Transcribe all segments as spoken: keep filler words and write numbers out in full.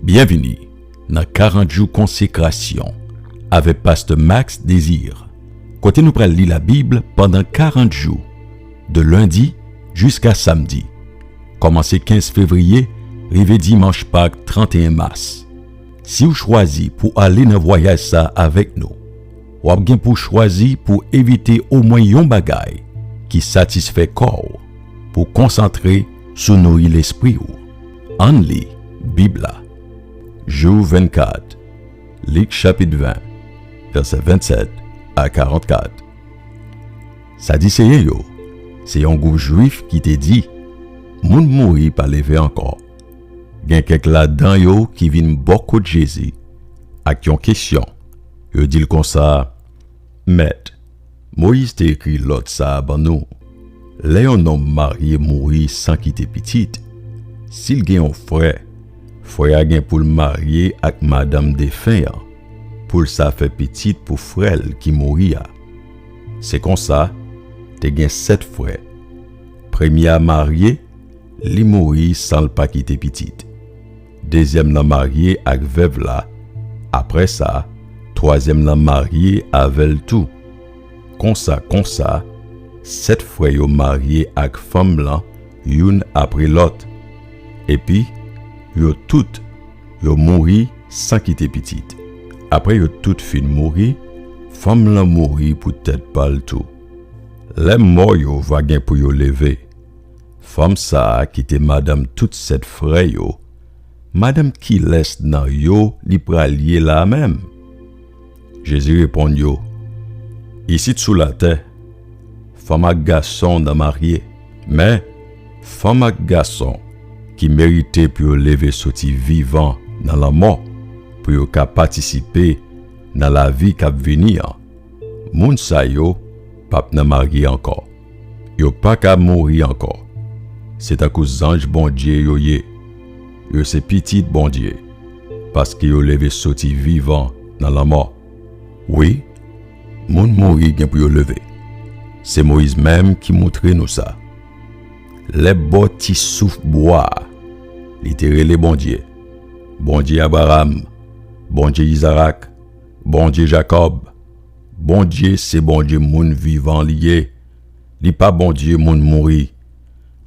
Byenvini nan karant jou konsekrasyon avèk Pastè Max Désir, kote nou pral li Labib pandan karant jou, de lendi jiska samdi, kòmanse kenz fevriye rive dimanch Pak trannteyen mas. Si w chwazi pou ale nan vwayaj sa a avèk nou, w ap gen pou chwazi pou evite omwen yon bagay ki satisfè kò w, pou konsantre sou nouri lespri w. Ann li Bib la. Jou vennkat, Lik chapit ven, vèsè vennsèt a karannkat. Sadiseyen yo se yon gwoup Jwif ki te di, moun mouri pa leve ankò. Gen kèk ladan yo ki vin bò kot Jezi ak yon kesyon. Yo di l konsa, Mèt, Moyiz te ekri lòd sa a ban nou, lè yon nonm marye mouri san kite pitit, si l gen yon frè, frè a gen pou l marye ak madanm defen an, pou l sa fè pitit pou frè l ki mouri a. Se konsa, te gen sèt frè. Premye a marye, li mouri san l pa kite pitit. Dezyèm nan marye ak vèv la. Apre sa, twazyèm nan marye avè l tou. Konsa, konsa, sèt frè yo marye ak fanm lan youn apre lòt. Epi, yo tout, yo mouri san kite pitit. Apre yo tout fin mouri, fanm lan mouri poutèt pa l tou. Lè mò yo va gen pou yo leve, fanm sa a ki te madanm tout sèt frè yo, madanm kilès nan yo li pral ye la a menm? Jezi reponn yo, isit sou latè, fanm ak gason nan marye, men fanm ak gason ki merite pou yo leve soti vivan nan lanmò, pou yo ka patisipe nan lavi k ap vini an, moun sa yo p ap nan marye ankò. Yo pa ka mouri ankò. Se tankou zanj Bondye yo ye. Yo se pitit Bondye, paske yo leve soti vivan nan lanmò. Wi, moun mouri gen pou yo leve. Se Moyiz menm ki moutre nou sa. Lè bò ti souf bwa a, li te rele Bondye, Bondye Abraram, Bondye Izarak, Bondye Jakòb. Bondye se Bondye moun vivan li ye. Li pa Bondye moun mouri,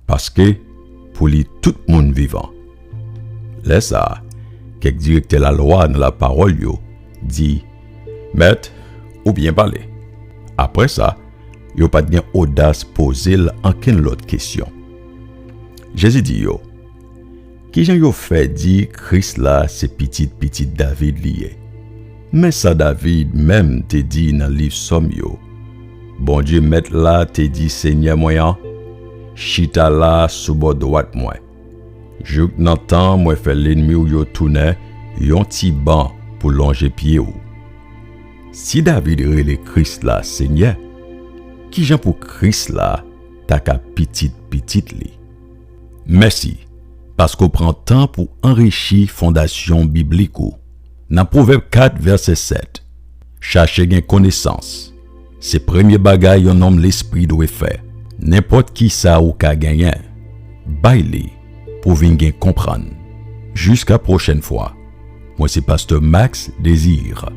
paske pou li tout moun vivan. Lè sa a, kèk direktè lalwa nan lapawòl yo di, Mèt, ou byen pale. Apre sa, yo pa t gen odas poze l ankenn lòt kesyon. Jezi di yo, kijan yo fè di Kris la se pitit pitit David li ye? Men sa David menm te di nan liv Sòm yo, Bondye Mèt la te di Senyè mwen an, chita la sou bò dwat mwen, jouk nan tan mwen fè lènmi w yo tounen yon ti ban pou lonje pye w. Si David rele Kris la Senyè, kijan pou Kris la ta ka pitit pitit li? Mèsi, paske w pran tan pou anrichi fondasyon biblik ou. Nan Pwovèb kat vèsè sèt, chache gen konesans. Se premye bagay yon nonm lespri dwe fè. Nenpòt ki sa ou ka genyen, bay li pou vin gen konprann. Jiska pwochèn fwa, mwen se Pastè Max Désir.